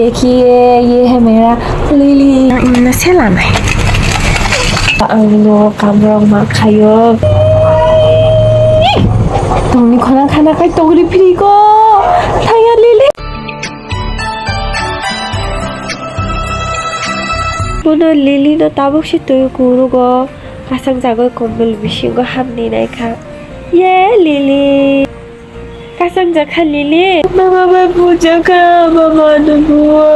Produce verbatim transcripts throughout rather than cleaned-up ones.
Dekhiye, ye hai mera, Lily. Ang imna sela nai. Ang no kamrok ma khayo. Tongni khona khana khai togri phiri ko. Thaya Lily. Bono Lily no tabuk si twi kurugo. Kasang jagoi kombol bisingo hamni naikha. Ye Lily. Kasang jakha Lily. Mama bai bujakha, mama no bua.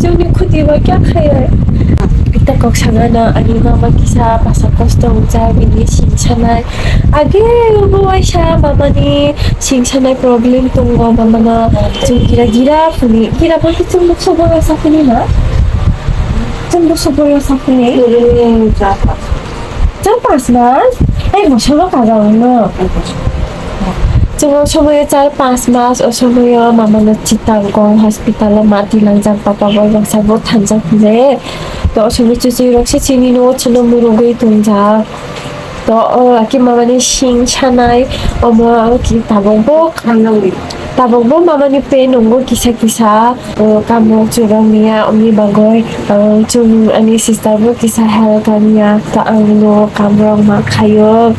Chwngni khuti bai kya khaya? Ita kok sangana ani mama kisa basa kosto wngjak bini sing sanai. Age bo waisa mama ni sing sanai problem tongo mama no. Chwng gira gira phuni. Gira bo chwng bukso bo wasa phuni na. Chwng bukso bo wasa phuni. Char pas mas? Ek bosor bo kaga wngno. Chwng o somoyo char pas mas, o somoyo mamano Chittagong hospital o ma tilangjak, papa bai baksa bo thanjak hwnwi. To o somoyo chuchurok se chini no chwngno murugwi tongjak. To o aki mamani sing sanai, omo ki tabuk bo, tabuk bo mamani pain nungo kisa kisa. O kamo churang niya, omni bagoi, o, chwng ani sister bo kisa help kaniya, ta ang no kamrok ma khayo.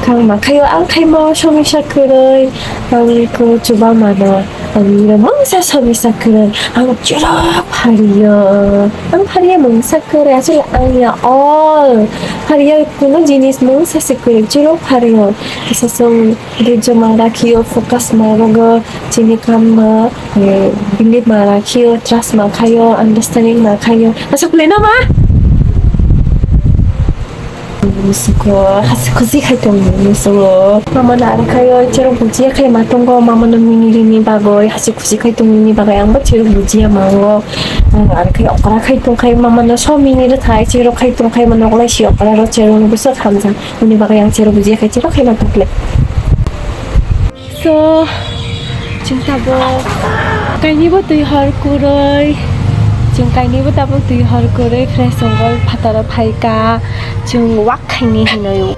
Kang ma khayo, ang khaimo somisa kwrwi, ang ko chuba mano, ang niro mungsa somisa kwrwi, ang churok phariyo. Ang phariya mungsa kwrwi, aswk ang ya all. Phariya kuno jinis mungsa se kwrwi, churok phariyo. Kisa chwng Dhorjo ma rakhiyo, focus ma rogo, chini kam ma, eh, believe ma rakhiyo, trust ma khayo, understanding ma khayo. Aswk le no ma? Musuko, hasi khusi khai tong musuko. Mama na ar khayo, chero bujiya khai ma tongo, mama no mini rini bagoi, hasi khusi khai tong mini bagoi, ang bo chero bujiya mango. Ang ar khai okra khai tong khai, mama no so mini ri thai, chero khai tong khai, mano okolai si okra ro chero no busa khamjang. Ani bagwi ang chero bujiya khai chero khaima tokle. So, chwng tabuk kainwi bo twi hor kwrwi, chwng kainwi bo tabuk twi hor kwrwi fresh wngo phataro phaikha, chwng wak khaini hinwi.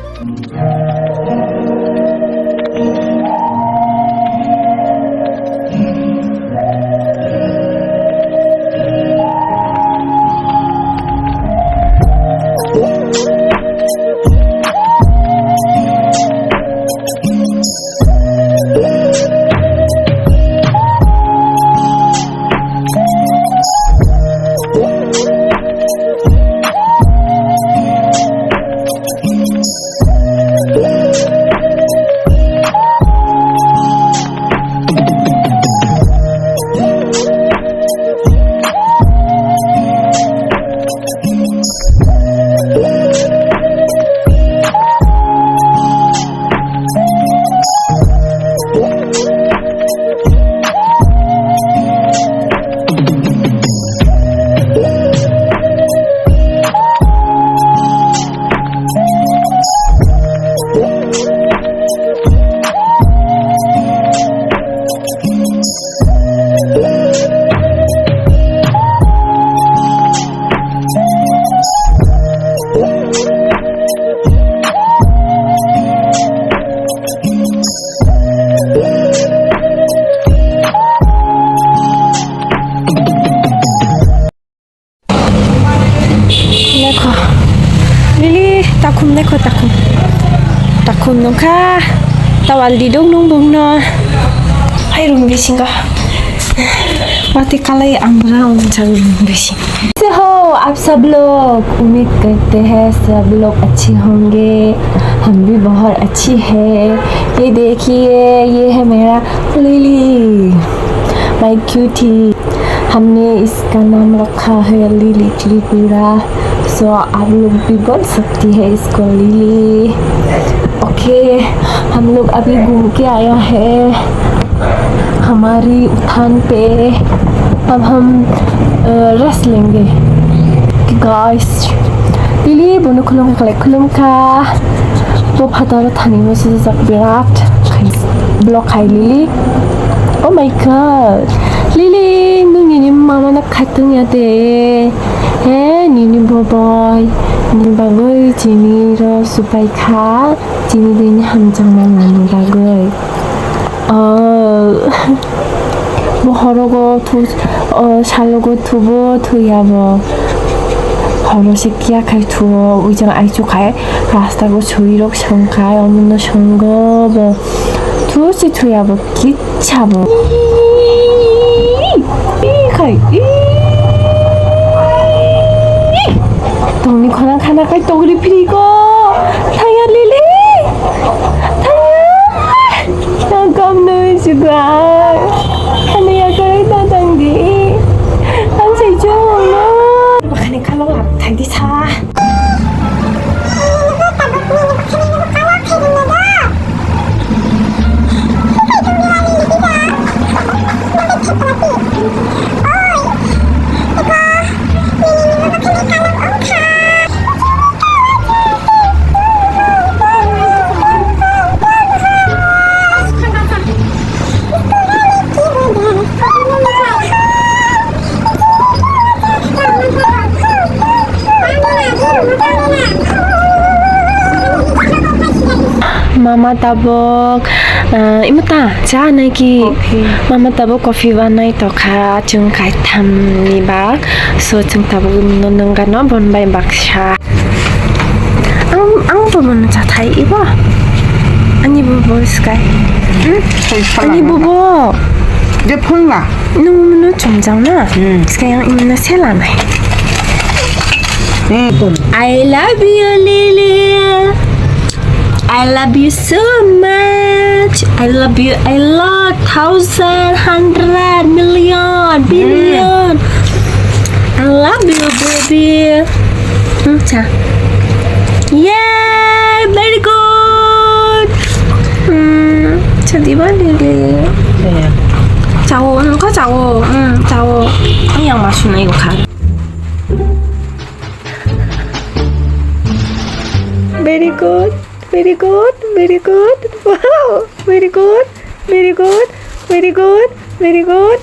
Lekho. Lily, takhum lekho, takhum. Takhum nungkha. Tawal didok nung bungno. Hai room bisingo. Wati kalai ang ra ung chang room bising. कैसे हो आप सब लोग? उम्मीद करते हैं सब लोग अच्छे होंगे। हम भी बहुत अच्छी है। ये देखिए, ये है मेरा लिली, माय क्यूटी। हमने इसका नाम रखा है लिली त्रिपुरा। So आप लोग भी बोल सकती है इसको लिली। ओके, हम लोग अभी घूम के आया है हमारी उठान पे। अब हम, अ, रेस्ट लेंगे। गाइस, लिली बोनो खुलुम खा, खुलुम खा। Bo phataro thani mo sujak birat khai vlog khai Lily. Oh my god. Lily, nung nini mama no khatung ya de. He, nini boboi. Nini bagoi chini ro supai kha. Chini dini hamjakma nani bagoi. Oh. Bo horogo thu, o salogo thubo thuyabo. Horo se kiya khai thuo, ujang aichu khai, rasta go churi rok song khai, omono songo bo. Thu se thuyabo, kichabo. Ii, khai, ii. Tongni khonang khana khai togri phiri go. Thaya lili. Thaya. Ang kam nui sugai. Ani yakarwi ta tang di. Ang sai chong no. Bakani kalo lap thai di sa. Mama tabok, ah, imo ta cha nai ki? Coffee. Mama tabok coffee banai tokha, chwng kaitham ni bak. So chwng tabok no nungano bon bai baksa. Ang, ang bo mano chathai ibo. Ani bo bo sky. Hmm? Ani bo bo. Je phung na. Nung mano chumjang na. Hmm. Sky ang imno selanai. Hmm. I love you, Lily. I love you so much. I love you a lot. Thousand, hundred, million, billion. I love you, baby. Hmm, cha. Yay, very good. Hmm, cha diba, Lily? Chao, hmm, kha chao. Hmm, chao. Ang yang masu nai ko kha. Very good, very good, very good. Wow, very good, very good, very good, very good.